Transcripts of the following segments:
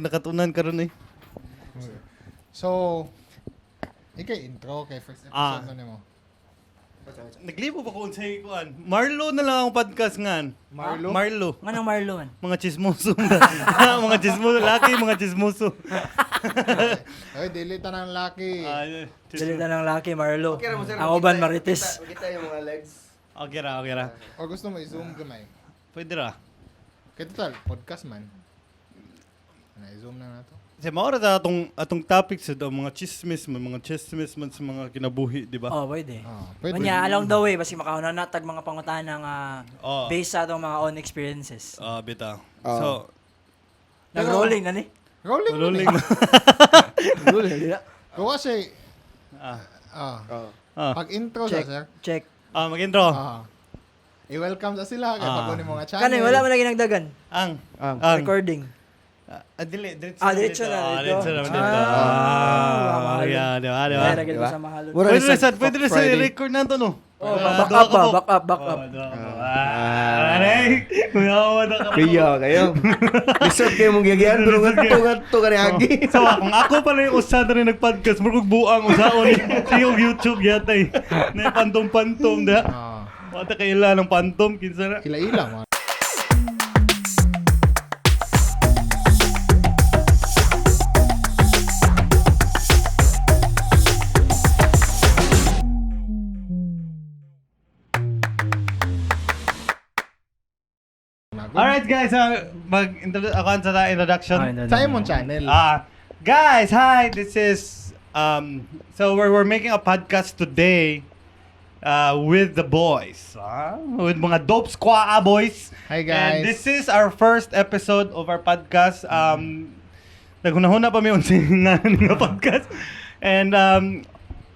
Nakatunan karon eh. So, ikay intro kay first episode na nimo. Naglibo ba ko unsay kuan? Marlo na lang ang podcast ngan. Marlo? Marlo. Nganong Marlo man? Mga chismoso. Mga chismoso, laki mga chismoso. Ay, dili ta ng lucky. Ah, Dili na ng laki Marlo. Okay ra mo, sir. Ang uban Makita- Marites. Makita yung mga legs. Okay ra, okay ra. O gusto mo i-zoom gamay. Pwede ra. Kay total podcast man. Na i-zoom na nato. Kasi maura ta atong atong topic sa daw, mga chismis man sa mga kinabuhi, di ba? Oh, pwede. Ah, pwede. Manya, along the way, basi makauna na tag mga pangutana nga Oh. based sa atong mga own experiences. Ah, bitaw. Ah. So, Nag-rolling na ni. Rolling. rolling na. na. Rolling, di na. Gawa siya. Ah. Ah. Oh. Ah, Pag intro sa Check. sir. Check. ah mag-intro. Ah. I-welcome sa sila kay bago ni mga channel. Kani wala man lagi nagdagan. Ang Ang. ang Recording. Ah, dili, diretso Ah, na diretso dito. na, Ah, dito. diretso na dito. Ah, Ah, yeah, di ba, di ba? Ay, ragil Diba? ko sa mahalon. Mura Pwede ni na sa pwede na sa Friday. record na to, no? Oh, Ah, back duha up ka ba? po. Back up, back up. Oh, duha ka po. Ah, aray. Kuyawa na ka. Kaya kayo. Lisod kayo mong giyagian pero ngadto ngadto ka ni agi. So, kung ako pala yung usa na rin nag-podcast, murag buang usaon. Siya yung YouTube yata eh. Na pantom-pantom da. Ah. Wala kaila ng pantom, kinsa na. Ila-ila mo. Alright guys, mag ako ang sa introduction. Sa imong channel. Ah, guys, hi. This is so we're making a podcast today with the boys. Ah, with mga dope squad boys. Hi, guys. And this is our first episode of our podcast. Naghunahuna pa mi unsay nga nga podcast. And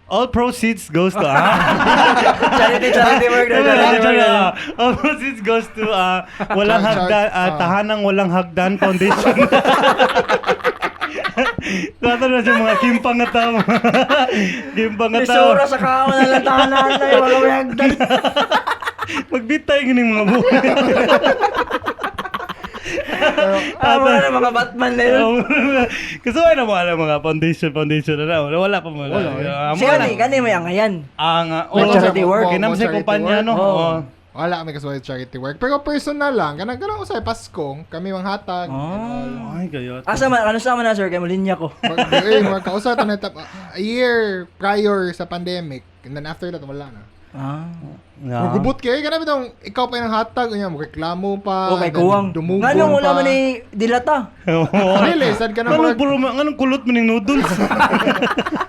all proceeds goes to Charity, charity work na, charity work na. All proceeds goes to walang Char- hagdan, Tahanang Walang Hagdan Foundation. Tato na siya mga kimpang nga tao. Kimpang nga tao. Lisura sa kaon na lang tahanan na wala may hagdan. Magbitay gining mga buhay. Ah, wala na mga Batman na yun. Kasi wala na mga mga foundation foundation na na. Wala, wala pa mga. Wala, eh. Si kani, kani may angayan. Ang May oh, charity work. Kinam sa Charity kumpanya work. no. Oo. Oo. Wala kami kasuway charity work. Pero personal lang. Kanang kanang usay Pasko, kami manghatag. And all. Ay kayo. Asa man, ano sa man na sir, kay mo linya ko. Mag, eh, magkausap na a year prior sa pandemic. And then after that, wala na. Ah. Yeah. Magubot kayo. Kanang bitong ikaw pa yung hatag. Unya, magreklamo pa. Okay, then kuwang. Dumugon Nganong wala pa. man ni dilata? Oo. Dili, sad ka na Anong murag- puro anong kulot mo ning noodles?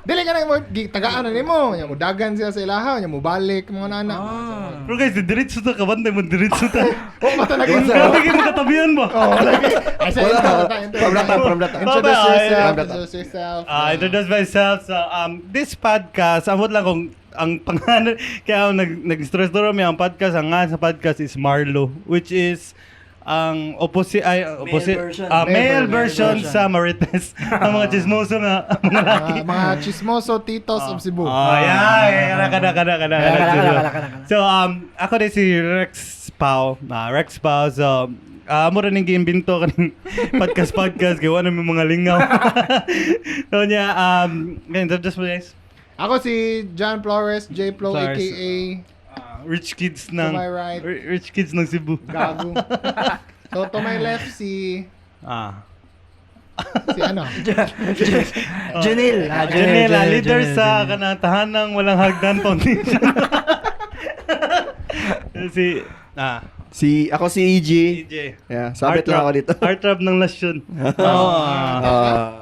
Dili ka na mo, tagaan na nimo. Unya, mudagan siya sa ilaha. Unya, mubalik, mga nana. Ah. Pero guys, diretso ta kabantay mo diretso ta. Oh, mata nag-intro. Grabe kayo makatabihan ba? Oh, lagi. Ay, sa Wala. intro, intro, From data, from data. Introduce Bye-bye. yourself. From data. Introduce yourself. Introduce myself. So, this podcast, amot lang kung ang pangalan, kaya ako nag-stress doon ang podcast, ang nga sa podcast is Marlo, which is ang opposite ay opposite version. male, Male version, version. sa Marites ang mga chismoso nga mga laki. Mga chismoso titos of Cebu. Oh, yeah, yeah, kada kada kada Kada, kada. kada, kada, kada, kada. So ako din si Rex Pao. Rex Pao. So amo rin yung giimbento kaning podcast podcast gawa na may mga lingaw. So niya introduce mo guys. Ako si John Flores, J Flo, Flores. aka Rich kids ng To my right. Rich kids ng Cebu. Gago. So, to my left, si... Ah. Si ano? Junil. Ah, Junil, Janela, Junil, leader Junil, sa Junil. kanang tahanang walang hagdan foundation. Si Si ako si EG. EJ. Yeah, sabit lang ako dito. Heart trap ng Lasyon. Oh.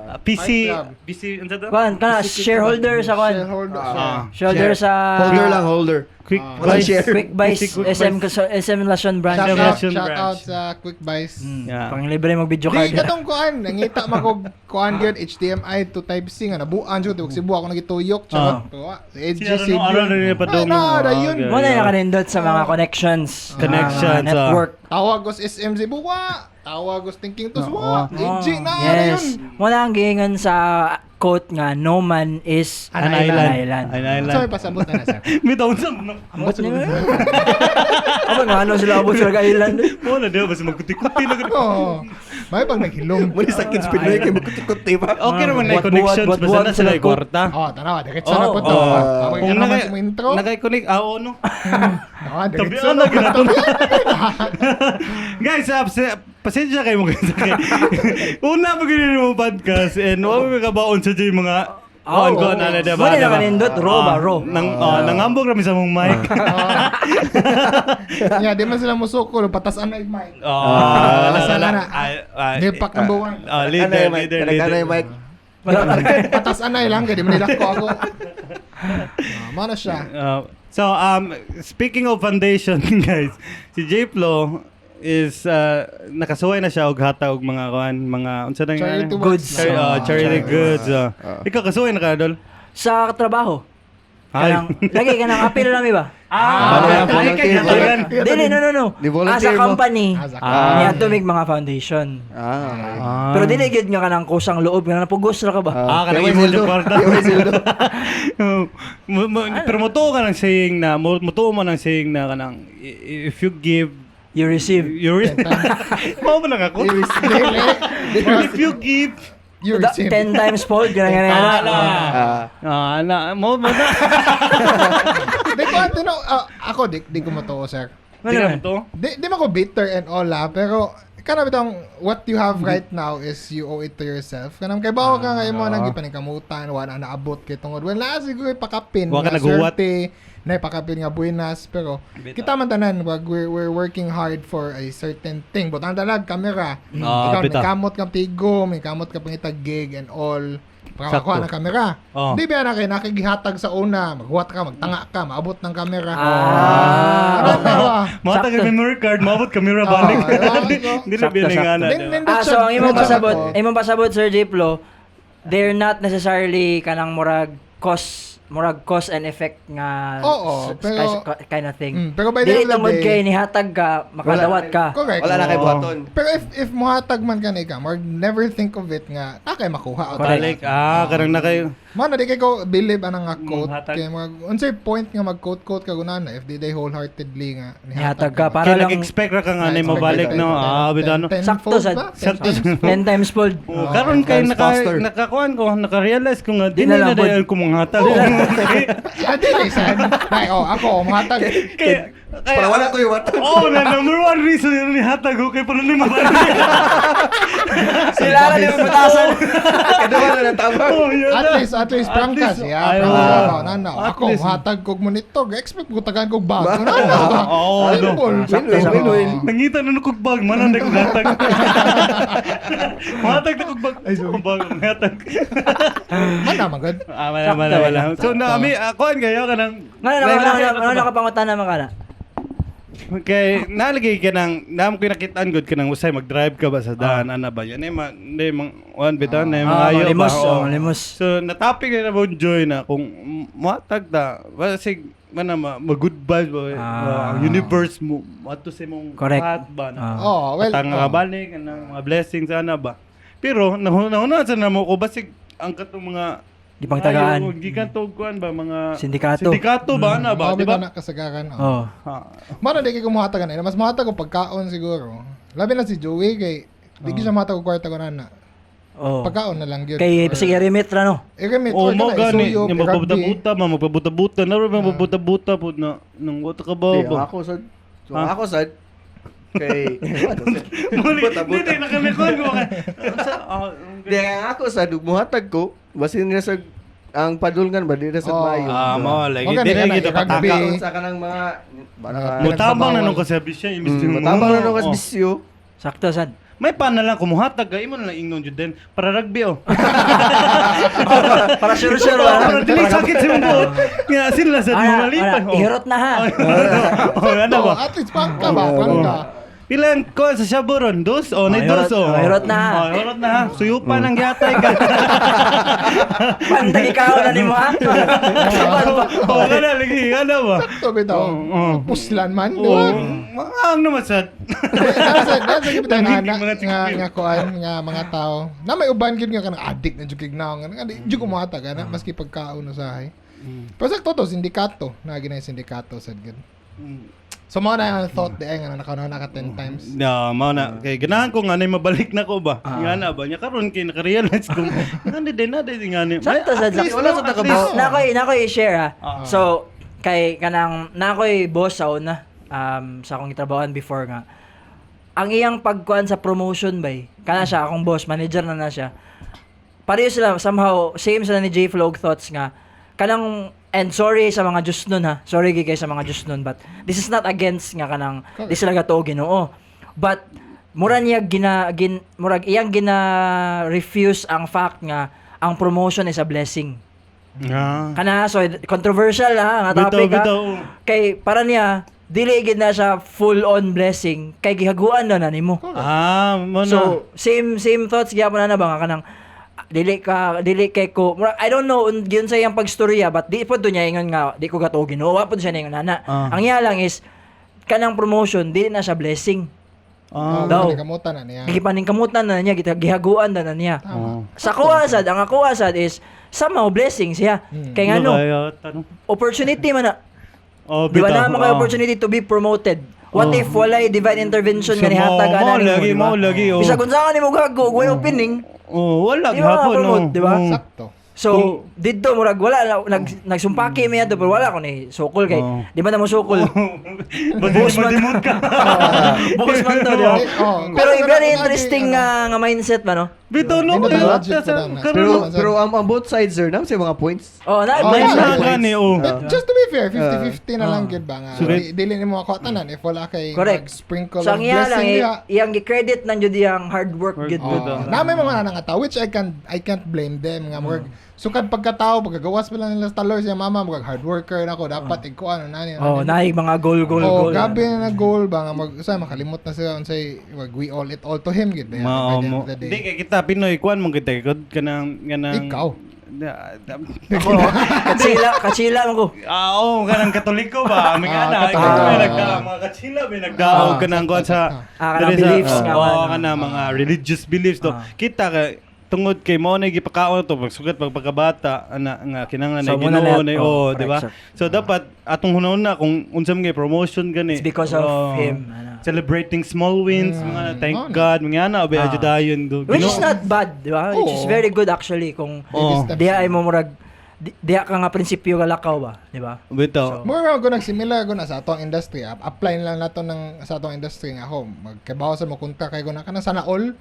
Ah, PC Heart trap. PC ano to? Kwan, kana shareholder sa kwan. Shareholder. Ah. Shareholder Share. sa Holder lang, holder. Quick Ah. Walang buys. share. Quick Buys PC Quick SM Buys. SM Lashon branch. Shout out, Lashon shout branch. out sa Quick Buys. Yeah. Panglibre mag video Di card. katong kuan, nangita man kog kuan gyud HDMI to type C nga nabuan jud og Cebu ako nagituyok charot. Tuwa. Sa Si AGC. ano ano rin pa Ay, na, dayon. Okay. Mo na yung nakanindot sa mga connections. Connections, Mga network. Tawag ko sa SM Cebu wa. Tawag ko sa Thinking to wa. Oh, AG na yes. dayon. Mo na ang giingon sa quote nga no man is An An island. island. An island. Sorry, pasabot na na, sir. May taon sa no. Ambot niya. Abo nga ano sila abot sila ka island. Mo na di ba basta magkuti-kuti na gud. Oo. May pag naghilom. Muna sa kids Pinoy kay magkuti-kuti pa. Okay naman na Buhat-buhat, connections basta buhat-buhat na sila sila quote. kwarta. Oh, tanawa, diretso na po to. Oo. Oh, Kung naman sa mga intro. naka-connect, ah, oo, no. Ah, diretso Tabihan na. na ginato. Guys, pasensya kayo mga Una pa ganyan mo podcast and wala mo kabaon sa dyan mga Oo. on ko na na diba? Wala diba? naman nindot, raw ba, raw? Nang nangambog rami sa mong mic. Yeah, di man sila musukol, patasan na yung mic. Oh, Patasan na na. Nipak number one. Leader, leader, Ano leader. yung mic? Patasan na lang, kaya di man nila ko ako. Ah, mana siya. So, speaking of foundation, guys, si J Flo is nakasuway na siya og hatag og mga kuan, mga unsa na nga? Charity works Goods. lang. Charity Charity goods. Ah. Ikaw kasuway na ka, Dol? Sa trabaho. Ay. Kanang, lagi kanang apil lang iba. Ah, Volunteer, ay, kay volunteer. Dili, no, no, no. Di volunteer Ah, sa mo. company. Ah, sa Ah. Niya tumig mga foundation. Ah, okay. Ah. Pero dili gyud nga kanang kusang loob nga napugos ra ka ba? Ah, kanang Kaya may imo sildo. yung kwarta. Kaya may sildo. Pero mutuo ka ng saying na, mutuo mo ng saying na kanang, if you give, You receive. you receive. Mao man lang ako. Dili. If you give, You receive. 10 times fold ganang ganang. Ah, ganang. Ah. ah, na, mo mo na. Di ko, ano, ako, di ko matuo, sir. Ano Di ka naman? mo to? Di man ko bitter and all, ah, pero kana bitong what you have right now is you owe it to yourself. Kanang kay bawo ka nga imo nang gipaningkamutan, wala na naabot kay tungod. Wala siguro ipakapin Wa ka nga naghuwat. swerte, na ipakapin nga buenas, pero kita man tanan wag we're working hard for a certain thing. But ang dalag kamera. Ah, Ikaw may bitaw. kamot kang tigo, may kamot ka pangita gig and all. Para Sakto. makuha ng kamera. Oh. Di ba na kay nakigihatag sa una, maghuwat ka, magtanga ka, maabot ng kamera. Ah. Ano ba? Matag Sakto. ang memory card, maabot kamera balik. Ah, Di na Sakto, biningana. sakto. di ba? Nindot Ah, so siya- ang imong nindot siya pasabot, ako. imong pasabot Sir J Flo, they're not necessarily kanang murag cause and effect nga Oo, pero- kind of thing. Pero by the Dili end of the tungod day- kay nihatag ka, makadawat ka. Correct. Wala na kay buhaton. Pero if muhatag man ka na ikaw, or never think of it nga, ah, kay makuha. Correct. Balik. Ah, karang na kayo. Mano, di kay ko believe anang nga quote. Manghatag. Kay mga, unsay point nga mag-quote-quote ka gunana if di day wholeheartedly nga Nihatag ka para Kaya lang nag-expect ra ka nga na Na-expect mabalik ka, no. Ah, bitaw no. Sakto sad. Sakto sad. 10 times fold. Oh, karon kay Times naka faster. nakakuan ko, naka-realize ko nga Di di na na lang, dayon ko manghatag. Ah, di day sad. Ay, oh, ako, muhatag. Kaya Para wala ko yung waton. Oh, na number one reason yun ni hatag ko kay para ni mabalik. Sila na yung butasan. Kada wala na tama. Oh, yun At na. least, at least, At prangka least, siya. ay, Prangka oo. ka. Na, At ako, least. muhatag kog monitor. Expect ko tagaan kog bago. Na, na. Oo, no. Simple. Sakto, Win, win, sakto. win, win. Nangita na kog bag, manan na kog hatag. Mahatag na kog bag. Ay, sorry. Bag, hatag. Mana man gud. Ah, wala, wala, wala. So, na, ami, ako kayo ka ng... Ngano na ngano nakapangutan naman ka na. Kay nalagay ka ng naam ko nakitaan good ka ng usay mag-drive ka ba sa daan ana ba yan eh ma hindi mang one bitan eh mga Ah, ayo ba malimos, oo. oh, malimos. So natapik na ba joy na kung matag ta basig mana ma, ma good vibes ba Ah. ang universe mo ato sa imong Correct. path ba na Ah. Oh, well. Atang oh. nga balik anang mga blessings ana ba pero nahuna sa namo ko basig ang katong mga Gipangtagaan. Ayaw, gikan to kuan ba mga Sindikato. Sindikato ba ana ba Oh, di ba? bitaw na kasagaran. Oh. Oh. Ha. Mano di kay kumuhatag na. Mas muhatag og pagkaon siguro. Labi na si Joey kay di gyud siya muhatag og kwarta ko na. Oh. Pagkaon na lang gyud. Kay Or- sige remit ra no. I-remit Oh, or mo kana gani, isuyop, yung i-rugby. magpabuta-buta, ma magpabuta-buta, na rin magpabuta-buta po na nang wata ka ba Di, ba? ako sad. So, Ha? ako sad. Kay Muli, Buta-buta. hindi nakalikuan ko kay. Sa ah, Di ang ako sad ug muhatag ko basin nila sa ang padulngan ba di na sad Oh. maayo. Ah, mo lagi Okay, di na, lagi na, dapat i-rugby. taka. Sa kanang mga baka Mutabang na nung kasabisya imbis yung Mutabang na nung Oh. kasbisyo. Sakto sad. May pa na lang kumuhatag ka, imo na lang ingnon jud din para rugby oh. Para sure sure ba? Para dili sakit sa imong buot. Nga sila sa Ana, malipan. ana, ihirot na ha. Oh, ano Oh, ba? at least pangka ba, pangka. Ilan ko sa shabu ron? Dos? O, na Oh, dos o. hirot- oh, hirot na. Oh, hirot na. Suyo pa ng yatay ka. Pantay ka na nimo ha. Kasaban pa. Oh, kana lagi, kana ba? Sakto bitaw. Oo. Puslan man, di Oh, ba? ang naman sad. Nasa gid bitaw na Nangiging mga nga tsigpil. nga kuan nga mga tao. Na may uban gid nga kanang addict na jud kig naong nga di jud kumuhatag ana maski pagkaon usahay. Pero sakto to sindikato, na ginay sindikato sad gid. So mo na ang thought di ay nga nakano na ka 10 times. Na, mao na. Kay ganahan ko nga nay mabalik na ko ba. Nga na ba nya karon kay naka-realize ko. Nga na din na din nga ni. Sakto sad At least, Wala sa no, at takabaw. least. Na ako'y i-share ha. Ah. So, kay kanang na ako'y boss sa una sa akong gitrabahoan before nga. Ang iyang pagkuan sa promotion bay. Kana siya akong boss, manager na na siya. Pareho sila somehow same sila ni J Flow og thoughts nga kanang, and sorry sa mga Diyos nun ha. Sorry gid kay sa mga Diyos nun, but this is not against nga kanang di sila gatuo Ginoo. But mura niya gina gin, murag iyang gina refuse ang fact nga ang promotion is a blessing. Ah. Kana, so controversial ha nga Bitaw, topic ha. bitaw. Kay para niya dili gid na siya full on blessing kay gihaguan na na nimo. Ah, mo na. So same same thoughts gyapon na na ba nga kanang ah, dili ka dili kay ko I don't know yun sa iyang pagstorya, but di po to niya ingon nga di ko gatuo Ginoo, wa po siya ningon ana. Ah. Ang iya lang is kanang promotion dili na siya blessing. Ah. Daw. Oh, kamutan na niya. Gipaningkamutan na niya, gihaguan na na niya. Tama. Sa kuha sad, ang ako sad is somehow blessing siya. Kay ngano, Kaya, tanong. opportunity man na. Oh, Di ba bitaw. na mga Ah. opportunity to be promoted? What Oh. if walay divine intervention Sa nga nihatag mo- ana mo nimo, lagi, di ba? mo lagi, oh. Bisag unsa ka nimo gago, way opening. Oh, wala Di ba gihapon, ma-promote, no. di ba? Oh. Sakto. So, didto murag wala na, nagsumpaki mi adto pero wala ko ni sukol kay Oh. di ba na mo sukol. Boss man. man. ka. Boss man to, di ba? Eh, oh, Pero kung very ano, interesting ano, nga nga mindset ba no? Bitaw no. Hindi kaya, na logic sa- pa lang na. karon Pero no. pero ang both sides sir, na sa mga points. Oh, na Oh, mindset. yeah. Na gani oh. But just to be fair, 50-50 na lang gyud ba nga. So, Dili nimo ako tanan if wala kay Correct. sprinkle So of ang iya lang blessing eh, diha. iyang gi-credit nang jud iyang hard work Work gyud. good, Oh, ah. na may mga nangataw which I can't blame them nga murag sukad pagkatao pagkagawas pa lang nila sa talor siya mama murag hard worker na ako dapat ikaw ano nani Oh, naay mga goal goal Oh, goal. gabi na na goal ba nga mag sa makalimot na sila unsay wag we all it all to him gid ba by Mao the end mo. of the day. Di kay kita Pinoy kuan mo kita kod kanang kanang Ikaw. Ako, katsila, katsila man ko. Ah, oo, kanang Katoliko ba? May Ah, ana, Katoliko. may nagda mga katsila may nagdaog Ah, kanang kuan sa Ah, kanang diri sa- beliefs nga Oo, man. kanang mga religious beliefs to. Ah. Kita ka tungod kay mo na gipakaon to pagsugat pag pagkabata ana nga kinahanglan So, na muna Ginoo na- na oh, oh, di ba? correct, So dapat atong hunahuna kung unsa man promotion gani. It's because of Oo. him, ano. Celebrating small wins, mga thank Oh, no. God, mga ana ba Ah. ajudayon do. Which is Ginoo. not bad, di ba? Which is Oo. very good actually kung Baby Oh. steps. diha ay mo murag diha ka nga prinsipyo galakaw ba, di ba? Bitaw. Mura ko nag-similar ko na sa atong industry. Apply na lang nato ng sa atong industry nga ako. Magkabaw sa mo kontra kay ko na kanang sana all.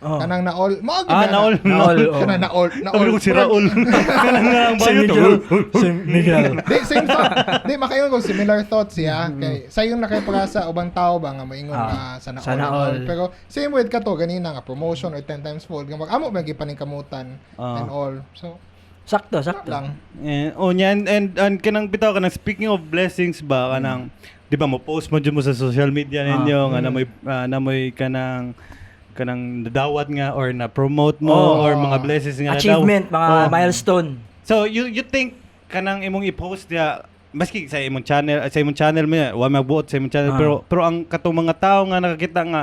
Oh. Kanang naol. Mao gyud Ah, na. naol. Naol, oh. Kanang naol. Naol. Sabi ko si Raul. Kanang nga ang bayo to. Si Miguel. Di, same thought. Di, makaingon ko similar thoughts siya. Kay, sayon na kay para sa ubang tao ba nga moingon Ah, nga sana all. sana and all. all. Pero same with kato ganina nga promotion or 10 times fold nga mag amo ba gipaningkamutan and all. So, Sakto, sakto. lang. Eh, oh, niya, and kanang bitaw kanang speaking of blessings ba kanang di ba mo post mo dyan mo sa social media ninyo nga namoy namoy kanang kanang nadawat nga or na promote mo Oh. or mga blessings nga Achievement, nadaw- mga Oh. milestone. So you think kanang imong i-post diya maski sa imong channel mo yan, wa magbuot sa imong channel Ah. pero pero ang katong mga tao nga nakakita nga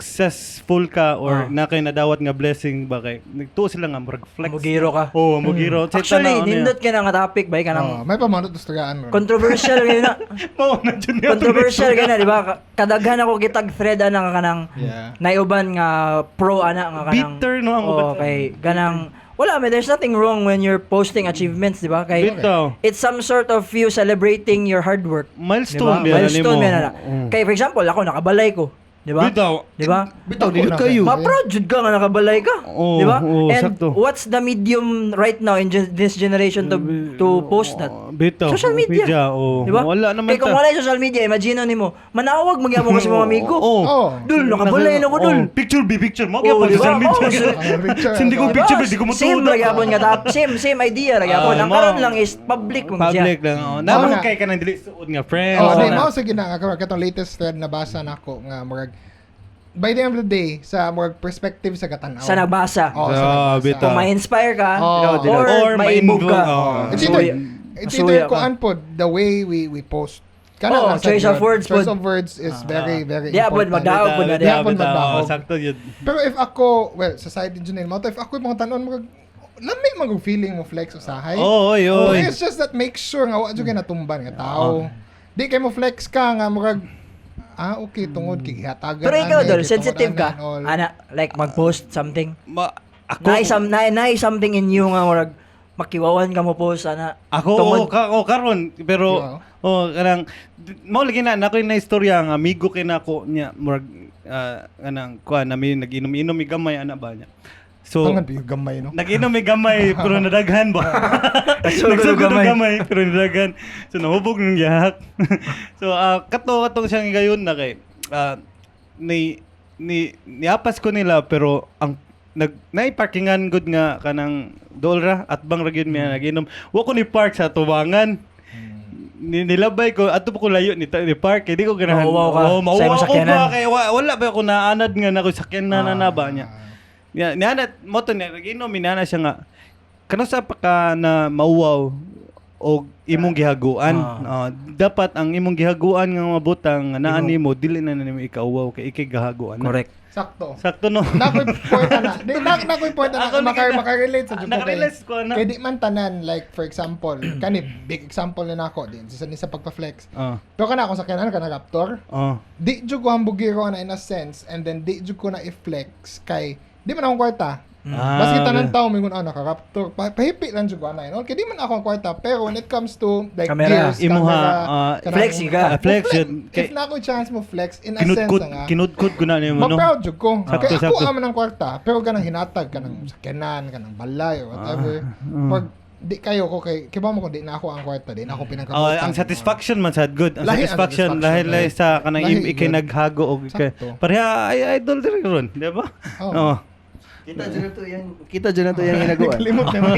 successful ka or na kay nadawat nga blessing ba kay nagtuo sila nga murag flex. Mugiro ka. Oh, mugiro. Sa Actually, tanaw niya. nindot ka na nga topic ba Oh, kanang may pamanot tustugaan ron. controversial kayo na. Mao na jud niya. Controversial ka na, di ba? Kadaghan ako kitag thread ana nga kanang Yeah. naiuban nga pro ana nga kanang Bitter, no, ang uban. Oh, kay ganang wala man, there's nothing wrong when you're posting achievements, di ba? Kay Bitaw. it's some sort of you celebrating your hard work. Di ba? Milestone diyan Milestone nimo. yan na. Kay for example, ako nakabalay ko, di ba? Bitaw. Di ba? Bitaw nindot kayo. Ma-proud jud ka nga nakabalay ka. Oo, di ba? oo, And sakto. what's the medium right now in this generation to post that? Bitaw. Social media. oh. Di ba? Wala naman Kay kung ta. wala yung social media, imagine nimo, manawag magyapon ka sa mga amigo. Oo. Oh. Dul, nakabalay na ko dul. Oh, picture be picture mo Oo, gyapon di ba? social media. Oo, so- Picture. Hindi ko Di ba? picture di ko Same mutuod. ra gyapon nga tap. Same same idea ra gyapon. Ah, Ang karon mo. lang is public man siya. Public lang. Oh. Naman Oo na. kay kanang dili suod nga friends. Oh, di na. mao sa gina nga katong latest thread na basa nako nga murag by the end of the day, sa more perspective sa katanaw. Sa nagbasa. Oh, sa Ah, nagbasa. bitaw. Kung ma-inspire ka, Oh. or, Or maibog ka. ma-involve. Oh. It's either, Masuya. it's either Masuya ka. kuan pod, the way we post. Kana Oh, lang sa choice of yun. words Choice pod. of words is very, very Di pod, important. magdaog pod na Di diha. pod magdaog. Oh, sakto yun. Pero if ako, well, sa side ni Junel, mo if ako yung mga tanon, mag, lami man kung feeling mo flex usahay. Oo, oy, Oh, oy. it's just that make sure nga wa jud kay natumban nga tao. Di kay mo flex ka nga murag okay tungod kay gihatagan. Pero ikaw, ani, Dol, kay sensitive tungod ka. ani and all. Ana, like mag-post something. Ako, Naay something in you nga murag makiwawan ka mo post ana. Ako, Tungod oo, oh, karon pero oh, kanang mao lagi na nako na istorya ang amigo kay nako niya murag kanang kuan nami nag-inom-inom mi gamay ana ba niya. So Tangan pa yung gamay, no? nag-inom mi gamay pero nadaghan ba. Nagsugod og Nagsugod og gamay. gamay pero nadaghan. So nahubog ng gihak. So kato katong siyang gayon na kay ni ni niapas ko nila pero ang nag naiparkingan gud nga kanang dool ra at bang ra gyud mi naginom. Wa ko ni park sa tubangan. Nilabay ko ato pa ko layo ni park kay di ko ganahan. Mauwaw ka Oh, sa mauwaw imong ko sakyanan. ba kay wala ba ako naanad nga nako sakyanan na na ba niya. Niya niana mo to niya naginom minana siya nga kano sa pa ka na mauwaw og imong gihaguan. Dapat ang imong gihaguan nga mga butang nga naa nimo dili na nimo ikauwaw kay ikay gahaguan na. Correct. Sakto. Sakto no. Nakoy point na. Di na nakoy point na Ako maka-relate sa jud ko. Nakarelate ko na. Kay di man tanan, like for example, kani big example ni nako din sa ni sa pagpa-flex. Pero kana akong sakyanan kana Raptor. Di jud ko hambugiro na in a sense and then di jud ko na i-flex kay di man akong kwarta. Maski tanan tao mingon naka-Raptor. Pahipi lang jud ko ana. Okay, di man ako ang kwarta pero when it comes to like Camera. gears, Imuha, camera, kanang- Flex ka. Flex yun. If na ako chance mo flex in a sense Kinudkod nga. kinudkod ko na nimo no. Ma-proud jud ko. Sakto, Kaya ako sakto. aman ang kwarta, pero kanang hinatag kanang sakyanan, kanang balay or whatever. Pag di kayo ko kay kibaw mo ko di na ako ang kwarta, di na ako pinangkamutan. Oh, ang satisfaction man sad good. Ang Lahi ang satisfaction satisfaction, dahil lahi. sa kanang Lahi, ikay good. naghago og ikay. Sakto. Pareha ay idol diri ron, di ba? Oh. Oo. Kita dyan na to yan. Kita dyan na to yung hinaguan. Kalimot na mo.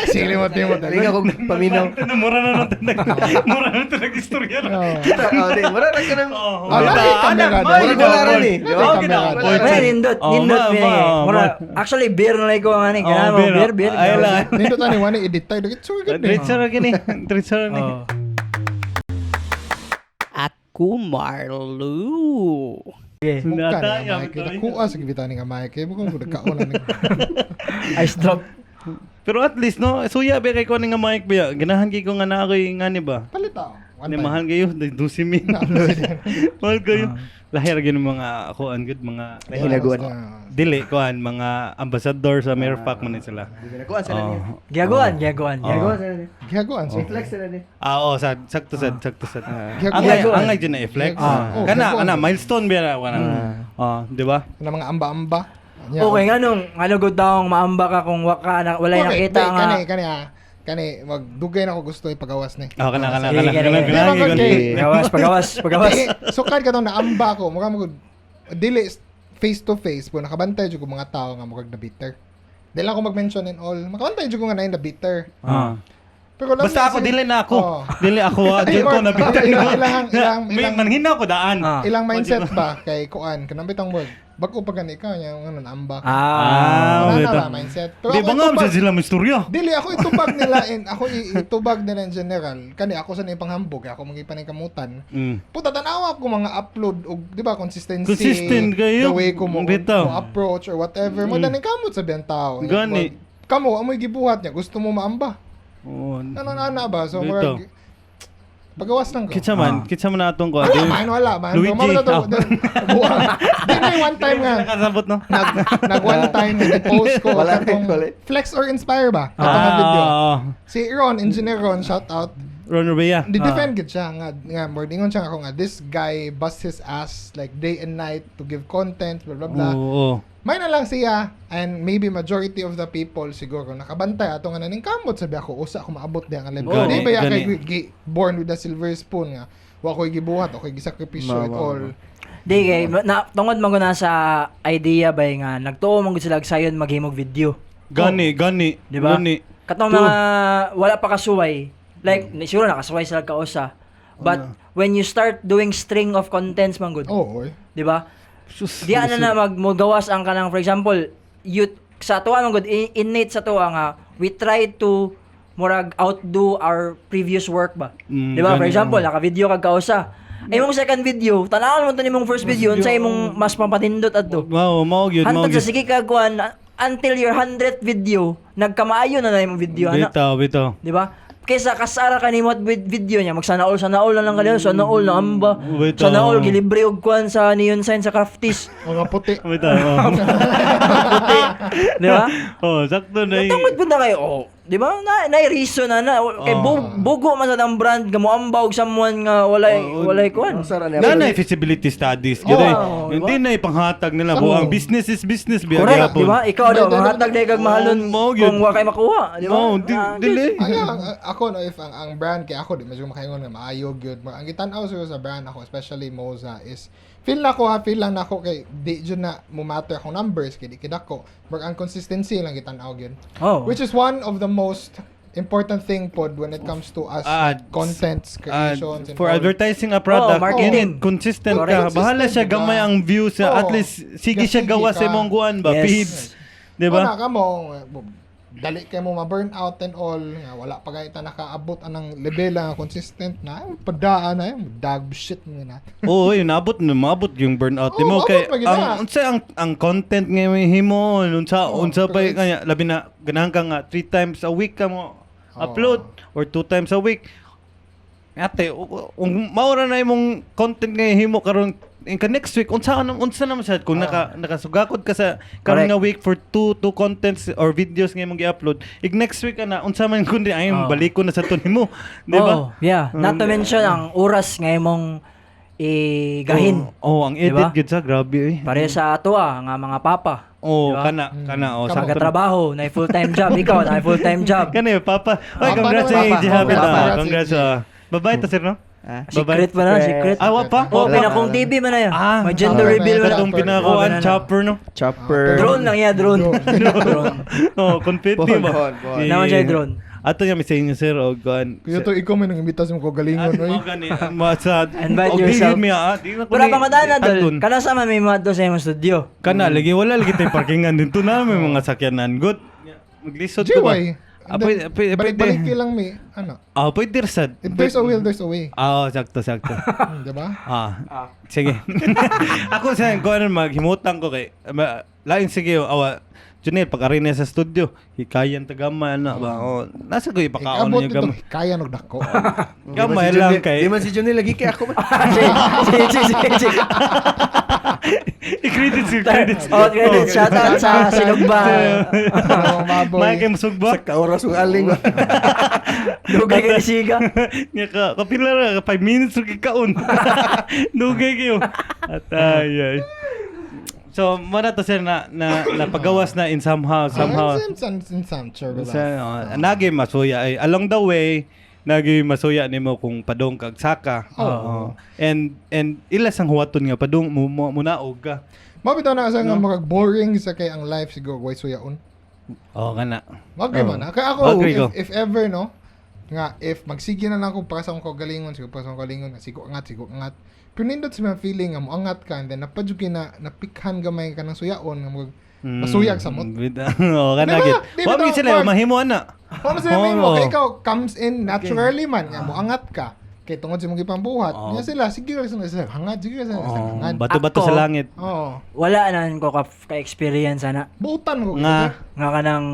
Silimot nimo. Linga kong paminaw. Mura na natin nag mura na natin nag-istorya na. Oh. Kita, oh, di, wala na ka ng... Oh, Ah, lahi kamera daw. Wala wala rin eh. Di ba? Lahi kamera daw. Wala, nindot, Oh, nindot mi. Mura, actually beer na lang ko ang ani. Oh, Ganahan mo beer. beer, beer. Ay lang. Nindot ani wani edit tayo. Dagit so good. Diretso ra gini. Diretso ra ni. Oh. Ako Marlo. Okay. Mukha Nata, ni nga mic. yam, Nakuha sa gibitan ni nga mic. Kaya mo kung nagkaon na ni. Ice drop. Pero at least no, suya ba kay ko ni nga mic ba? Ganahan kay ko nga na ako'y nga ni ba? Palit ako. One Ni time. mahal kayo, dusi mi. Mahal kayo. Lahi ra gyud mga kuan gud mga Hinaguan. Dili kuan mga ambassador sa Merfac man ni sila. Hinaguan sila niya. Oh. Giaguan, giaguan. Hinaguan sila niya. Gihaguan siya. Flex sila niya. Ah, oh, sad, sakto sad, sakto sad. Gihaguan. Angay, angay dyan na i-flex. Ah. Oh, Kana, gihaguan. kana, milestone ba na kana. Ah, di ba? Na mga amba-amba. Nya. Okay, nganong ano good daw maamba ka kung wa ka na, walay Okay, nakita di, nga. Kani, kani ah. Kani, magdugay na ako gusto ipagawas ni. Ah, kana, kana, Sige, kana, kani, kana, kani. kana, Di ba, kana. kay- Pagawas, pagawas, pagawas. Di, sukad ka tong naamba ko, mukha mo dili face to face po nakabantay jud ko mga tao nga murag na bitter. Di lang ako mag-mention and all. Makabantay jud ko nga na na bitter. Ah. Pero lang Basta ako, dili na ako. Oo. Dili ako, Di, dili ko or- na bitter. ilang- May manghina ko daan. Ah. Ilang mindset ba kay kuan kanang bitang word. Bag-o pa gani ka nya nga naamba ka. Ah, Wala na wait. ba mindset. Pero Di ako ba nga itubag- sila may istorya? Dili ako itubag nila in ako itubag nila in general. Kani ako sa nang panghambog, ako mangipan kamutan. Puta tanawa ko mga upload og di ba consistency. Consistent kayo. The way ko mo, Bitaw. mo approach or whatever. Mo daning kamot sa biyang tao. Gani. Kamo amoy gibuhat niya, gusto mo maamba. Oo. Ano na ba? So Bitaw. murag pagawas lang ko. Kitsa man atong ko. Wala man, wala man. Luigi. Pero mao na to, Ah. buwang. Di na yung one time nga. Nakasabot no? Nag one time post ko Wala, katong wala. flex or inspire ba? Katong nga video. Ah, Si Ron, Engineer Ron, shout out. Ron Rubia. Di-defend gid siya nga nga mordingon siya ako nga this guy busts his ass like day and night to give content blah blah blah. Oo. May na lang siya and maybe majority of the people siguro nakabantay ato nga naning kamot sabi ako usa ako maabot diha nga level. Gani, Di ba ya gani. kay born with a silver spoon nga wa ko'y gibuhat o ko'y gisakripisyo Ma, at ma, all. Di kay na tungod man ko na sa idea bay nga nagtuo man gud sila og sayon maghimog video. Gani, gani. Di ba? Gani. Katong mga wala pa kasuway, like siguro nakasuway sila kausa. But when you start doing string of contents man gud, Oh, oy. di ba? Sus, Diya na na mag mogawas ang kanang, for example, you sa tuwa man gud, innate sa tuwa nga we try to murag outdo our previous work ba. Di ba? For Ganun. example, naka-video kag kausa. Ay, imong second video, tan-awon mo to nimong first video unsa imong mas pampatindot adto. Mao mao gyud, mao Hantod gyud. sa sige ka kuan until your 100th video, nagkamaayo na na imong video ana. Bitaw, bitaw. Di ba? Kaysa kasara ka nimo at video niya, magsana all, sana all na lang kanila, sana all na amba. Wait, Sana oh. all gilibre og kuan sa neon sign sa Crafties. Mga puti. Bitaw. Oh. Puti. Di ba? Oh, sakto na. Tungod po na kayo, oh, di ba? Na reason na na. Kay bugo man sa ang brand nga moamba og someone nga walay walay kuan. Ang sara niya. Na na feasibility studies Oo. gyud eh. Oo, Hindi na ipanghatag nila Oo. bu ang business is business biya Correct, gyapon. di ba? Ikaw daw, manghatag na kag mahalon Oo, mao gyud. kung wa kay makuha, di ba? Oo, di, Ah, dili. Ang, ako no, if ang brand kay ako di medyo makaingon nga maayo gyud. Ang gitan-aw siguro sa brand ako, especially Moza, is feel na ko ha, feel lang nako kay di jud na mo matter akong numbers kay di kidako. But ang consistency lang gitan-aw gyud. Oh. Which is one of the most important thing pod when it comes to us Ads. contents creations and For all. advertising a product, Oh, marketing. yun, consistent ka. Correct. Bahala siya Consistent, gamay diba? ang views niya. Oo. At least sige siya Sige gawa sa ka. imong kuan ba, Yes. feeds. Di Una ba? ka mo, dali kay mo ma-burn out and all, nga wala pa kay ta nakaabot anang level nga consistent na, ay, padaan na, ay, dag shit mo na. Oo, yun nabot na maabot yung burnout Oo, nimo maabot kay pa gyud ang na. unsa ang content nga himo unsa Oo, unsa pa pero it's- kanya labi na ganahan ka nga three times a week ka mo upload or two times a week. Ate, kung maura na imong content nga himo karon in ka next week unsa anong unsa naman sad kung nakasugakod ka sa karon Correct. nga week for two contents or videos nga imong gi-upload, ig next week ana unsa man kundi ay Oo. baliko na sa to nimo, di ba? Oh, yeah. Not to mention ang oras nga imong igahin. Oh, ang edit Diba? gyud sa grabe eh. Pare sa ato ah, nga mga papa. Oh, Diba? kana kana oh, Kamo. sakto. Nagatrabaho, na full-time job. Ikaw, na full-time job. Kana eh, papa. Oy, Papa congrats naman, sa papa. AJ Habit. Congrats, Ah. AJ. Congrats. Ah. Babae to sir, no? Ah. Secret pa na, secret. Ah, wa pa? Oh, Wa pa. pinakong TV man na yun. Ah, May gender ah, reveal man na. Katong pinakuan Oh, ganun na. chopper, no? Chopper. Drone lang yan, drone. Drone. Oh, confetti Bon, ba? bon, bon. Naman siya drone. Ato niya may sa inyo sir og kuan. Kuya to ikaw may nang imbita sa mga kagalingon Mo oy. gani ma sa Invite og di yourself. gyud mi, ah. Di na ko Pero ni- ang pamadaan na dol, Tagdon. kana sa man may mga sa imong studio. Kana lagi wala lagi tay parkingan dito na may mga sakyanan. Good. Maglisod ko ba? JY. Ah, pwede, pwede, Balik-balik pwede. lang may ano. Ah, pwede sad. If there's a will, there's a way. Ah, oh, sakto, sakto. Di ba? Ah. Sige. Ako sa ko ano maghimutang ko kay lain sige awa Junel pag ari niya sa studio hikayan tagama ano ba oh, nasa ko ipakaon Ikabot niyo nito, gamay. kaya nog dako. Gamay lang kay Di man si Junel lagi kay ako man. Sige, sige, sige, sige. I-credits, i-credits. Oh, credit. Shout out sa Sinugba. Dalawang baboy. May kay musugba. Sa kaoras ng aling. Dugay kay siga. Nya ka kapila ra 5 minutes ra kay kaon. Dugay kayo. Atay ay. So, mo na to sir na na napagawas na in somehow somehow. Ah, in some, sure, Sa, nagi masuya ay along the way nagi masuya nimo kung padong kag saka. Oo. And ila sang huwaton nga padong mo mo munaog ka. Mabitaw na sa nga boring sa kay ang life siguro way suyaon. Oo kana. Agree man. Kaya ako, Agree ko. if ever, no, nga, if magsige na lang ako para sa akong kagalingon, siguro para sa akong kagalingon, nga, sigo angat, sigo angat. Pero nindot sa mga feeling nga, moangat ka, and then napadyo na, napikhan gamay ka ng suyaon, nga mag, masuyag sa mot. Oo kana Di ba? gid. Di Wa ba mi daw, sila Mark? mahimo ana. Paano sila may Oo. mo? Kaya ikaw, comes in naturally man, nga, moangat ka. Kay tungod sa mong gipambuhat, Oo. niya sila, sige lang sila, sila, hangad, sige lang sila, sila, Oo, hangad. bato-bato Ako. sa langit. Oo. Wala na ko ka-experience ana. Buutan ko. Nga. Nga kanang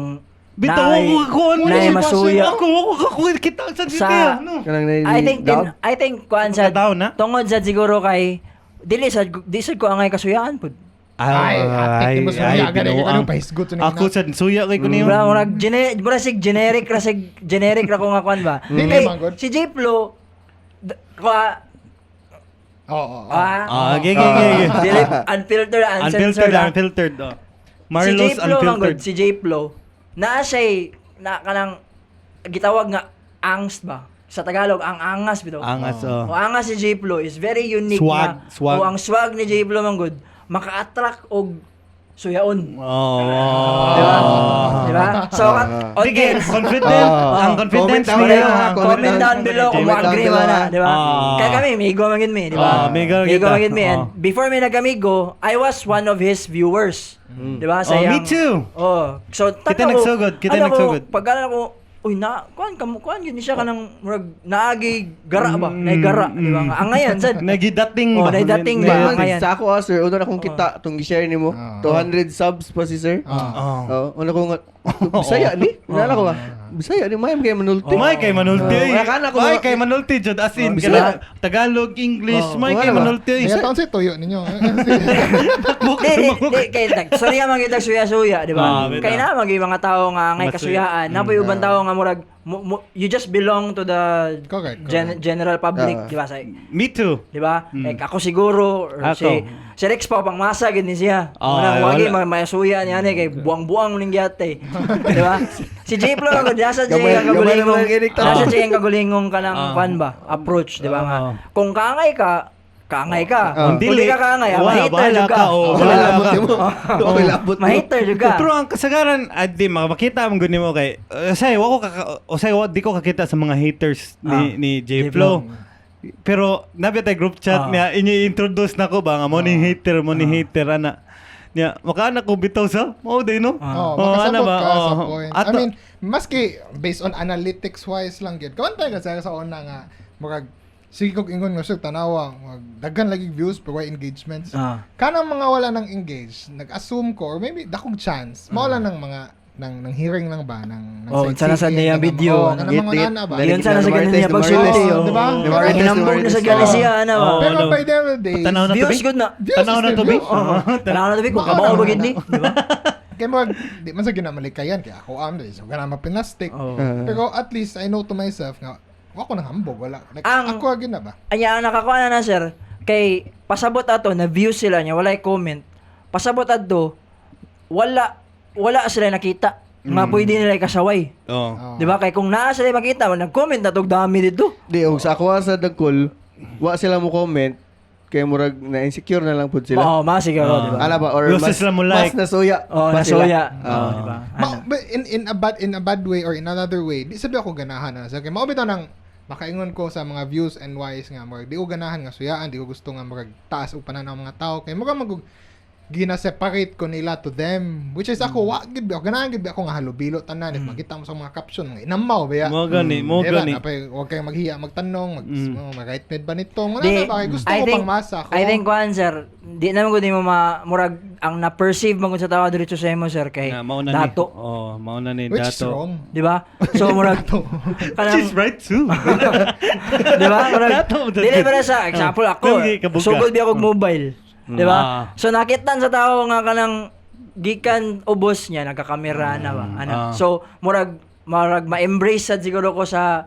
Bitaw naay- ako kuan mo naay siya, masuya. Ako ako ako kita sa dito Sa- ano. Kanang na I think din, I think kuan sa Tao na? tungod sa siguro kay dili sa di sad ko angay kasuyaan pud. Ay, atik ni mo suya, gani, binuang. kanang pahisgot sa Ako sa suya kay kuno. Mura murag mura sig generic ra sig generic ra ko nga kuan ba. Dili Kay, man gud. si J Flo kwa Oo, oo, oo. ah, Ah, okay, okay, okay. dili unfiltered Unfiltered, uncensored ah. unfiltered. Oh. Si J Marlos Flo man gud, unfiltered. si J Flo naa siya'y na kanang gitawag nga angst ba sa Tagalog ang angas bitaw. Angas, O oh. angas si J Flo is very unique Swag, na swag. O ang swag ni J Flo man gud maka-attract og suyaon. Oh. Di ba? Di ba? So So, Sige, audience, confident. Ah. Ang confidence Comment down niya. below, ha? comment down below kung Comment down agree below, man na, ha? di ba? Ah. Kaya kami, migo man gid mi, di ba? Ah, migo Migo kita. man gid mi. And Ah. before mi nagamigo, I was one of his viewers. Di ba? Sa Oh, me iyang- too. Oh. So, Kita tanaw ko, nagsugod, kita ano ko, nagsugod. Pag ano ko, uy, na, kuan, kamu, kuan, yun siya ka ng, murag, naagi, gara ba? Naigara, di ba? Ang ngayon, sad. Nagidating Oh, ba? naidating ba? Di man, Ngayon. sa ako ah, sir, una na akong kita, itong i-share ni mo, Ah. 200 subs pa si sir. Ah. Oh. Oh, una ko nga, Bisaya ni, nala ko ba? Bisaya ni, mayam kay manulti. May kay manulti. Oh, wala ka na kung May mga- kay manulti jud as in Oh, Bisaya. Tagalog, English, Oh, may kay wala ba? manulti. Kaya taon si tuyo ninyo. Di, di, di, kay, sorry nga magitag suya-suya, di Ah, ba? bitaw. Kay na magi mga tao nga ngay Masuya. kasuyaan, napoy ubang tao nga murag you just belong to the Correct, correct. general public, Ah. di ba? Sa, Me too. di ba? Like ako siguro or Ako. si si Rex pa pang masa gid ni siya. Ah, Muna wagi wala. mga masuya niya ni kay buang-buang ning gyate. Di ba? Si J Flo ang nasa J Gamay- ang gamay kagulingong. naman ang kinig tao. Nasa J ang kagulingong kanang Ah. kwan ba? Approach, di ba nga? Ah. Kung kaangay ka, kaangay ka. Ah. Kung di ka kaangay, ah, Wala, ma-hater bahala jud ka. ka, oh, Okay bahala labot ka. mo. Okay labot mo. Ma-hater jud ka. Pero ang kasagaran, di makita mo guni mo kay usay wa ko kaka, usay wa di ko kakita sa mga haters ni Ah. ni J J Flo. Pero nabi tay group chat Ah. niya inyo-introduce nako ba nga mo ni hater, mo ni hater ana. Niya makaana ko bitaw sa mao day no. Ah. Oh, makasabot ana ba? ka sa Oh. point. I Ato- mean, maski based on analytics wise lang gyud. Kawantay ka sa una nga murag sige kog ingon nga sir tanawa, mag daghan lagi views pero why engagements. Ah. Kanang mga wala nang engage, nag-assume ko or maybe dakong chance, mawala ng mga ng hearing lang ba ng Oh, unsa na sad niya sightseeing, video, oh, ano? kanang mga Git- ana ba. git- Yun sana sa ganun niya pagsulti. Oh, Oh. di ba? Marites, Hinambog na sa Marites. gani siya, ano ba? Oh, Pero ano. by the end of the day, Tanaw na Views to be. good na. Views Tanaw na is to be. views. Oo. Tanaw na to be kung Baka kabao ba naman gid ni, na. di ba? Kaya mag, di man sa ginamalikayan, kaya ako am, di so gana mapinastik. Oo. Ah. Pero at least I know to myself nga, wa ko nang hambog, wala. Like, ako agin na ba? Anya ang nakakuha na na sir kay pasabot ato na views sila niya walay comment. Pasabot adto wala wala sila nakita nga pwede nila ikasaway. Oh. Oh. Di ba? Kay kung naa sila makita, nag-comment na tog dami dito. Di, og sa ako ah, sa dagkol, wa sila mo comment, kay murag na insecure na lang pud sila. Oo, oh, siguro, Ah. di ba? Ala ba or Loses mas, sila mo like. mas nasuya. Oo, pa sila. nasuya. Ah. Oo, di ba? Ma, Ano? but in a bad way or in another way, di sabi ako ganahan na. Sa mao bitaw nang makaingon ko sa mga views and whys nga murag di ko ganahan nga suyaan, di ko gusto nga murag taas og pananaw ang mga tao kay murag magug gina-separate ko nila to them which is ako wa gid ba ako ganahan gid ba ako nga halubilo tanan if makita mo sa mga caption mga inamaw ba ya. Mo gani, mo Diba, gani. napay, huwag kayong maghiya magtanong, mag, oh, mag-right mid ba nito? Wala Di, na ba? Kay gusto I ko think, pang masa ko. I think kuan sir, di naman ko di mo ma, murag ang na-perceive man gud sa tao diretso sa imo sir kay Na, mao na ni. dato. Oh, mao na ni Which is dato. wrong. Di ba? So murag Which kanang is right too. Di ba? Murag Dato, dato. dili ba sa example ako, Lagi, kabuga. sugod biya kog mobile. Di ba? Ah. So nakitan sa tao nga kanang gikan ubos niya nagkakamera na ba ano. Ah. So murag murag ma-embrace sad siguro ko sa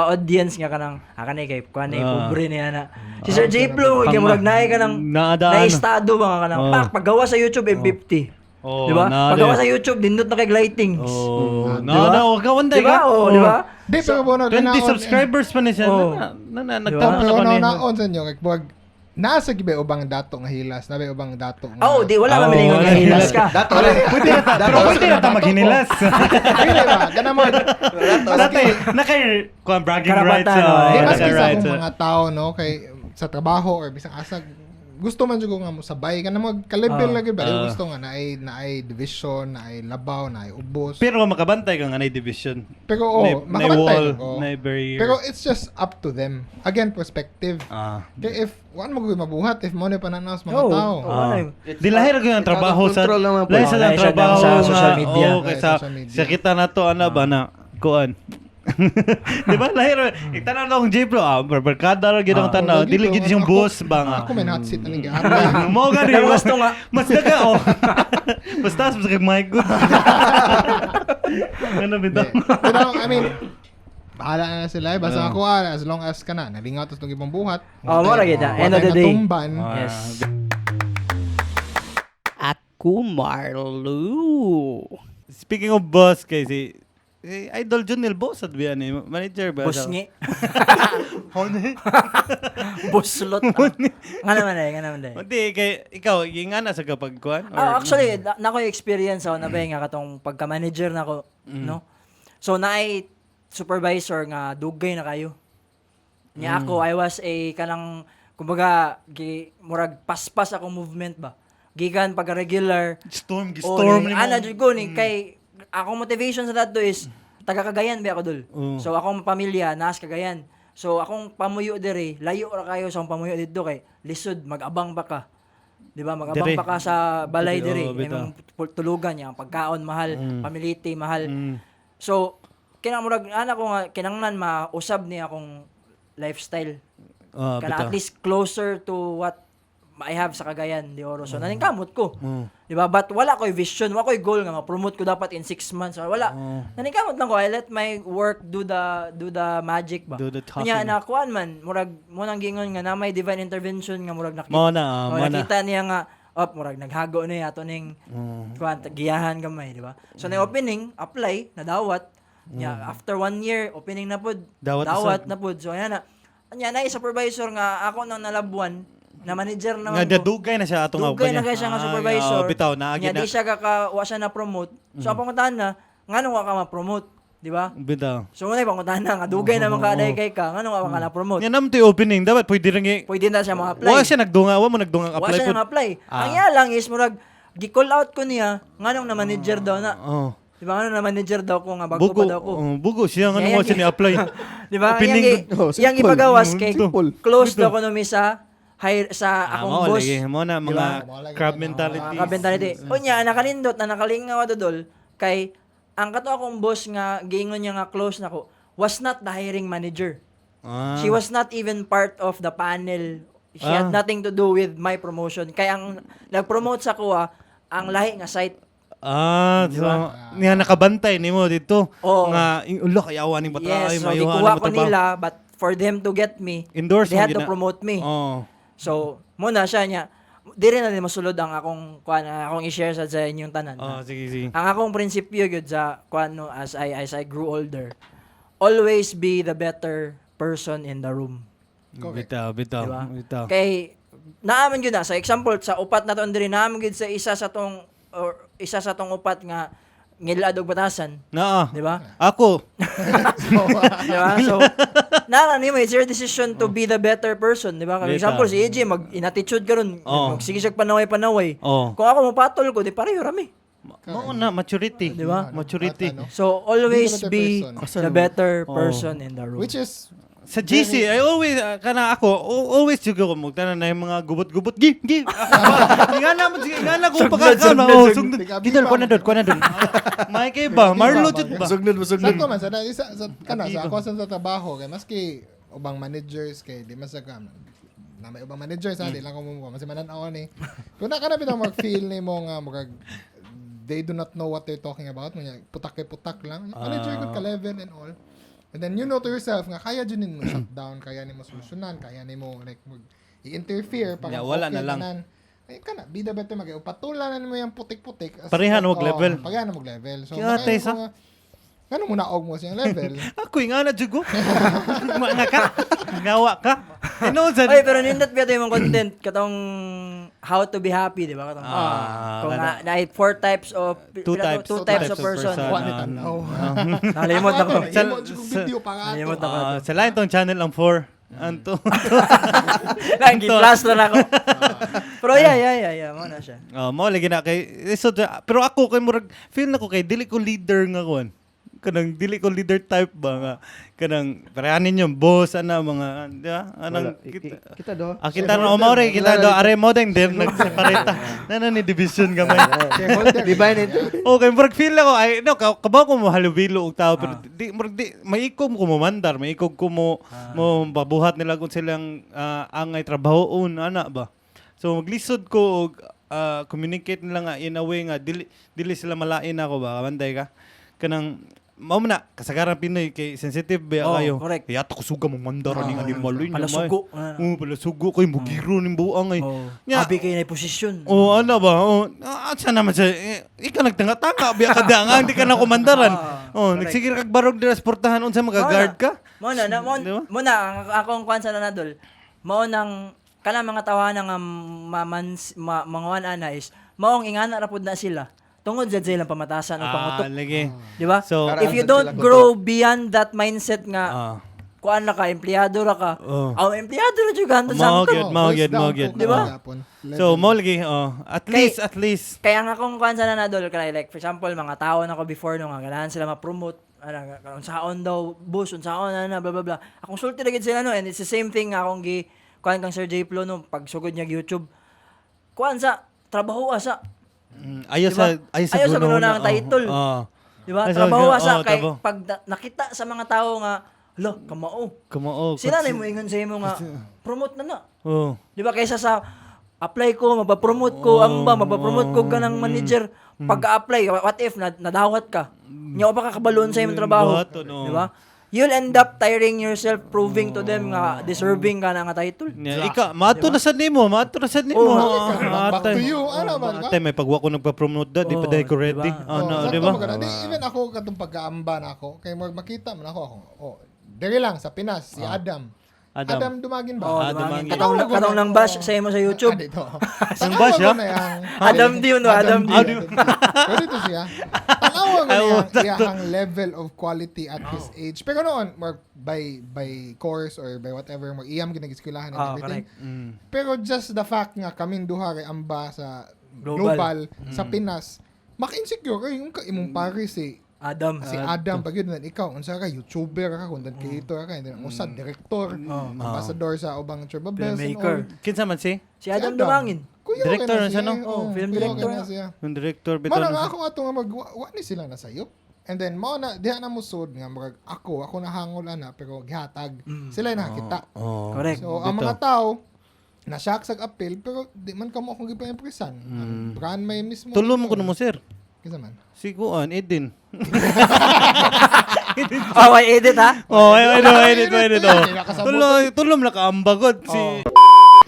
audience nga kanang ah kanay kay kuan eh Ah. pobre niya na. Si Sir J Flo kay murag naay kanang Naadaan. naistado ba nga kanang Oh. pak paggawa sa YouTube M50. Oh, di ba? naada. Paggawa sa YouTube dindot na kay lightings. Oh, Di no, ba? no, ka Di ba? Oh, di ba? Di, pero bono, 20 ganaon- subscribers pa ni siya. Oh. Na, na, na, Di ba? nagtama Pero na ba niya? naon sa inyo, like, wag, nasa gibe ubang dato nga hilas, nabi ubang dato nga. Oh, di wala Oh, kami ningon wala. nga hilas ka. Dato rin. Pwede na ta, pero pwede na ta maghinilas. Dili ba? Kana mo. Dati, nakay kuan bragging Karapatan, rights. oh, Oh, Di yeah. maski naka sa rights. akong mga tao no kay sa trabaho or bisang asa gusto man jud ko nga mo sabay kana mo ka-level Ah. lagi ba Di ko Ah. gusto nga naay naay division, naay labaw, naay ubos. Pero makabantay ka nga na division. Pero oh, Naay- naay makabantay wall, ko. naay barrier. Pero it's just up to them. Again, perspective. ah. Kay if waan mo gud mabuhat if mo na pananaw sa mga Oh, tao. oh. Wala yun. Di lahir ko yung It's out of trabaho sa control naman po. Lahir sa Oh, lahir siya trabaho ng sa social nga, media. Oo, kay Lahir sa sa social media. sa kita na to ana ba na kuan. Di ba lahir itanaw na akong J-Pro ah barkada ra gid ang Ah. tanaw Lagi dili to, gid siyang ako- boss ba nga. Ako may hot seat aning giatay. Mo gani. Pero gusto nga. Mas daga oh. Basta mas kag my good. Ano bitaw? Pero I mean, bahala na sila eh. Basta ako ah, as long as ka na, nalingaw tas itong ibang buhat. Oh, mo ra gid na. End of the day. Natumban. Ah. Yes. Ako Marlo. Speaking of boss kay si Si Idol Junil boss at biyan eh. Manager ba? Boss ngi. Boss lot. Ah. Nga naman eh, nga naman eh. Hindi, kay ikaw, yung nga na sa kapag kuan? Ah, actually, na ko experience ako na ba nga katong pagka-manager na ko, no? So naay supervisor nga dugay na kayo. Nya ako, I was a kanang kumbaga gi, murag paspas akong movement ba. Gikan pagka regular. Storm, Oh, gi-storm ni, ni mo. ana jud ko ni kay akong motivation sa dato is taga Cagayan ba ako dul. Oo. So akong pamilya naas Cagayan. So akong pamuyo diri, layo ra kayo sa akong pamuyo didto kay lisod mag-abang pa ka. Di ba? Mag-abang Diri. pa ka sa balay Diri, diri. oo, bitaw. Imong tulugan niya, ang pagkaon mahal, pamiliti mahal. So kinamurag ana ko nga kinanglan mausab ni akong lifestyle. Ah, Kana bitaw. at least closer to what I have sa Cagayan de Oro. So naningkamot ko. Di ba? But wala ko'y vision, wala ko'y goal nga ma-promote ko dapat in 6 months. Wala. Naningkamot lang ko. I let my work do the magic ba. Do the talking. Unya na kuan man, murag mo nang gingon nga na may divine intervention nga murag nakita. Mao na, ah, Oh, mao na. nakita niya nga op murag naghago niya ato ning kuan giyahan gamay, di ba? So na opening, apply, nadawat. Nya after one year, opening na pud. Dawat na Dawat sad. na pud. So ayan na. Anya na supervisor nga ako nang nalabuan na manager naman Nga ko. dadugay na siya atong Dugay na kay siya nga supervisor. Ah, bitaw naagi Nya na. di siya kaka wa siya na promote. So ang pangutahan na nganong wa ka ma-promote, di ba? Bitaw. So unay pangutahan na nga dugay naman ka day kay ka nganong wa ka na promote. Nga naman to'y opening, dapat pwede rin Pwede na siya ma-apply. Wa siya nagdunga, wa mo nagdunga Wa apply siya pud. na-apply. Ah. Ang iya lang is murag gi-call out ko niya nganong na manager daw na. Oh. Di ba nganong na manager daw ko nga bago Bugo, pa daw ko. oh, bugo siya nga Yan, mo siya yan. ni-apply. Di ba? Opening Yang, Oh, yang simple. ipagawas kay Simple. close daw ko mi sa hire sa Ah, akong mao boss. lagi, mao na mga Diba? Mao lagi crab na. mentality. Mga mentality. Unya, nakalindot na nakalingaw ato dol kay ang kato akong boss nga giingon niya nga close nako was not the hiring manager. Ah. She was not even part of the panel. She had nothing to do with my promotion. Kaya ang nag-promote sa kuha, ang lahi nga site. Ah, so, niya nakabantay nimo dito. Oo. Nga ulo kay awa ning bata Yes, ay so mayuhan gikuha mo ko trabaho. nila but for them to get me, Endorse they had mo to gina- promote me. Oh. So, muna siya niya. Di rin na din masulod ang akong kuan, ang akong i-share sa inyong tanan. Oh, sige sige. Ang akong prinsipyo gyud sa kuan no as I grew older, always be the better person in the room. Correct. Bitaw, bitaw, Diba? bitaw. Kay naaman gyud na sa example sa upat na to diri naaman gyud sa isa sa tong or isa sa tong upat nga ngilad og batasan, Naa. di ba? Ako. Di ba? So, naa nimo it's your decision to be the better person, di ba? Kay Bitaw. example si AJ mag inatitude karon, Oo. magsige siya panaway-panaway. Oh. Kung ako mopatol ko, di pareho rami. Mao na maturity. Di ba? Maturity. Ano? So, always Be be the better the better person in the room. Which is Sa GC, I always, kana ako, always juga ko magtanan na yung mga gubot-gubot. Gi, gi. Nga na mo, sige, nga na ko pagkakaon. Oh, sugod. Gidol, kuha na doon, kuha na doon. May kay ba? Marlo jud ba? Sugnod mo, sugnod. Sakto man sa isa sa kana sa ako sa trabaho kay maski ubang managers kay di man sa ka na may ubang managers ha di lang ko mo mas manan-aw ni. Kung na kana bitaw mag-feel nimo nga murag they do not know what they're talking about, munya putak kay putak lang. Manager good ka level and all. And then you know to yourself nga kaya jud nimo shutdown, kaya nimo solusyonan, kaya nimo like mag i-interfere para Yeah, wala na lang. tanan. Ay kana bida better mag patulan na nimo yung putik-putik. Parehan og Oo, level. Parehan og level. So Kaya, makaya Tessa. mo nga, ngano mo naog mo siyang level? Ako nga na jud ko. Mga ka. Ngawa ka. Ano sa Oy, pero nindot ba yung content katong how to be happy, di ba? Katong Ah, kung na, na four types of Two pila to? types. Two types of person. Wa ni tanaw. Nalimot ako. Sa video pa nga ato. Nalimot ako. Ah, sa lain tong channel ang 4. Anto. Lagi plus na ako. Pero yeah, mo na siya. Oh, mo lagi na kay so, pero ako kay murag feel nako kay dili ko leader nga kuan. Kanang dili ko leader type ba nga kanang parehanin yung boss ana mga di ba? Anang Wala. kita, Kita do. ah, kita no mo re kita do are mo ding dem nagseparate na na ni division gamay. Shareholder. Divine ito. Okay, murag feel ako ay no kabaw ko mo halubilo og tao pero di murag di maikog ko mo mandar, maikog ko mo mo pabuhat nila kung silang angay trabahoon ana ba. So maglisod ko og communicate nila nga in a way nga dili dili sila malain ako ba kabantay ka kanang mao man na kasagaran Pinoy kay sensitive ba Oh, kayo. correct. Kaya ko suga mo mandar ning animal yun. Palasugo. Ano. Oo, palasugo kay mugiro ning buang ay. Oh. Nya, Abi kayo na posisyon. Oh, ano ba? Oh, asa naman siya? Eh, ikaw nagtanga-tanga, biya ka dangang, di ka na kumandaran. Oh, nagsige kag barog dira sa portahan, unsa magaguard ka? Mo na, na mo, Di ba? mo na ang akong kuan sa nanadol. Mao nang kana mga tawana nga mamans ma, manguan ana is maong ingana ra pud na sila. Tungod jud sa ilang pamatasan o pangutok. Ah, lagi. Di ba? So, if you don't grow beyond that mindset nga kuan na ka, empleyado ra ka. Oh. Aw, empleyado ra jud ka hantod sa Mao hangtod. gyud, mao gyud, mao gyud. Di ba? So, mao lagi, oh. At least, at least. Kaya nga kung kuan sa nanadol kay, like for example, mga tao na ko before no nga ganahan sila ma-promote ana unsaon daw boss, unsaon ana, blah blah blah. Akong sulti ra gid sila no, and it's the same thing nga akong gi kuan kang Sir J Flo no pagsugod niya YouTube, kuan sa trabaho asa. Ayaw Di sa ba? ayaw sa Ayaw sa guno guno na, ng title. Oh. Di ba? Ay, Trabaho asa oh, kay trabaho. pag nakita sa mga tao nga hala, kamao. Kamao. Sila na mo ingon sa imo nga promote na na. Oh. Di ba, kaysa sa apply ko, mapapromote ko, amba, mapapromote ko ka ng manager. Pag-apply, what if nadawat ka? Nya pa ka kabalon sa imong trabaho. Buhaton, oh. Di ba? You'll end up tiring yourself proving to them nga deserving ka na nga title. Yeah, ika, maato na sad nimo, maato na sad nimo. Oh, back to you, ano ba, di ba? Ate, may pagwa ko nagpa-promote da, di pa Oh, dahil ko ready. di ba? Oh, no, sakto di ba? mo ganun. Di, even ako katong pagkaamba na ako, kay murag makita man ako ako. Oh, diri lang sa Pinas si Adam. Adam. Adam Dumagin ba? Oh, Ah, dumangin. dumangin. Katong, katong nang bash sa imo sa YouTube. Ah, dito. Ang bash, Tanawa ah? ko na yang- Adam D yun, no? Adam D. Adam D. Pwede to siya. Tanawa ko na Ay, yang oh, sakto. iyahang level of quality at his age. Pero noon, more by course or by whatever, more iyam ginagiskwelahan and Ah, everything. correct. Pero just the fact nga kaming duha kay amba sa Global. global, sa Pinas, maka-insecure kay yung imong pare si Adam. si Adam pag yun ikaw unsa ka, YouTuber ka, content creator ka, and then ang usa director, ambassador sa ubang Chuba Bells and Filmmaker. all. Kinsa man si? Si Adam Dumangin. Kuya Director okay na siya, no? Oh, film kuya director okay na na. siya. Yung director bitaw. Mao na nga ako ato nga mag wa ni sila nasayop. And then mao na diha na musod nga murag ako ako nahangol ana pero gihatag. Sila yung nakakita. Oh. Correct. So ang mga tao na shock sa appeal pero di man kamo akong gipa-impresan. Ang brand may mismo. Tulo mo kuno mo, sir. Kinsa man. Si Kuan, Eden. Oh, may edit ha? Oh, ay, ay, ay, edit, edit, oh. Hindi nakasabot. Tulo, tulo mo nakaambagod si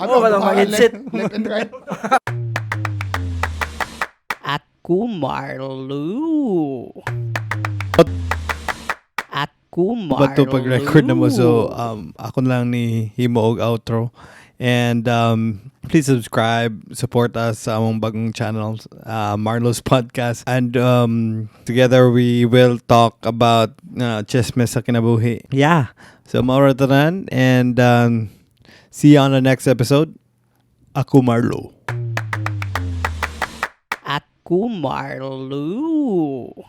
Oh, walang mag-headset. Left and right. Ako Marlo. Ako Marlo. Bato pag-record na mo. So, ako na lang ni himo og outro. And please subscribe, support us sa among bagong channel, Marlo's Podcast. And together we will talk about chismes sa kinabuhi. Yeah. So, maura tanan. And see you on the next episode. Ako Marlo. Ako Marlo.